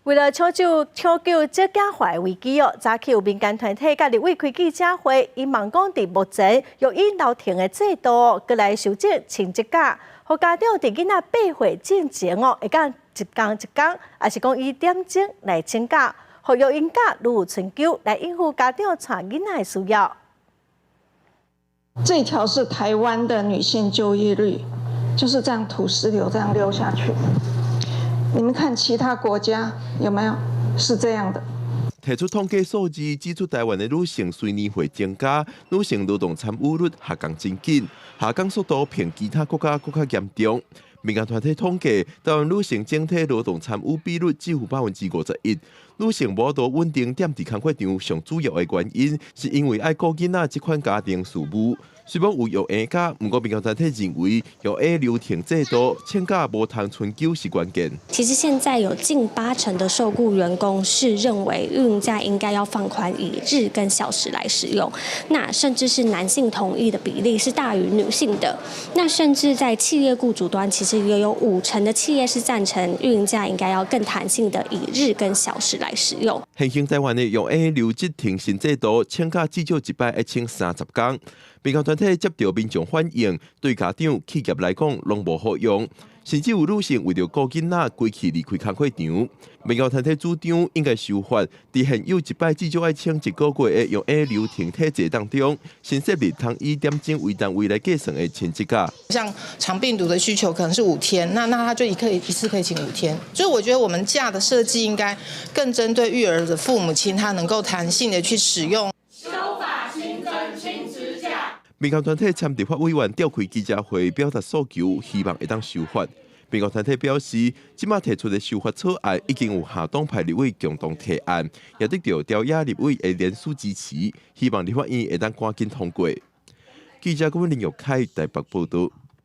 為了搶救少子化的危機哦，早起有民間團體佮立委開記者會，𪜶望講佇目前育嬰留停的制度，閣來修正親職假，予家長佇囡仔8歲進前哦，會當一工一工，抑是講以點鐘來請假，予育嬰假愈有春秋，來應付家長帶囡仔的需要。這條是台灣的女性就業率，就是這樣土石流這樣溜下去。你們看其他國家有沒有是這樣的？提出統計數字指出，台灣的女性隨年歲增加，女性勞動參與率下降真緊，下降速度比其他國家閣較嚴重。民間團體統計，台灣女性整體勞動參與比率只有51%。女性無法度穩定踮佇工課場，上主要的原因是因為愛顧囡仔這款家庭事務。雖罔有育嬰假，毋過民間團體認為育嬰留停制度請假無通春秋是關鍵。其實現在有近八成的受僱員工是認為育嬰假應該要放寬以日跟小時來使用，那甚至是男性同意的比例是大於女性的。那甚至在企業僱主端，其實也有五成的企業是贊成育嬰假應該要更彈性的以日跟小時來使用。現行台灣的育嬰留職停薪制度，請假至少一擺愛請30工。民間團體接著民眾反映，對家長、企業來講攏無好用，甚至有女性為著顧囡仔，規氣離開工課場。民間團體主張應該修法，佇現有一擺至少愛請一個月的育嬰留停體制當中，新設立通以點鐘為單位來計算的親職假。像腸病毒的需求可能是五天，那他就一次可以請5天。所以我覺得我們假的設計應該更針對育兒的父母親，他能夠彈性的去使用。修法新增親職假。民間團體參立法委員召開記者會，表達訴求，希望會當修法。民間團體表示，這馬提出的修法草案已經有下黨派立委共同提案，也得著朝野立委的聯署支持，希望立法院會當趕緊通過。記者郭林玉凱台北報導。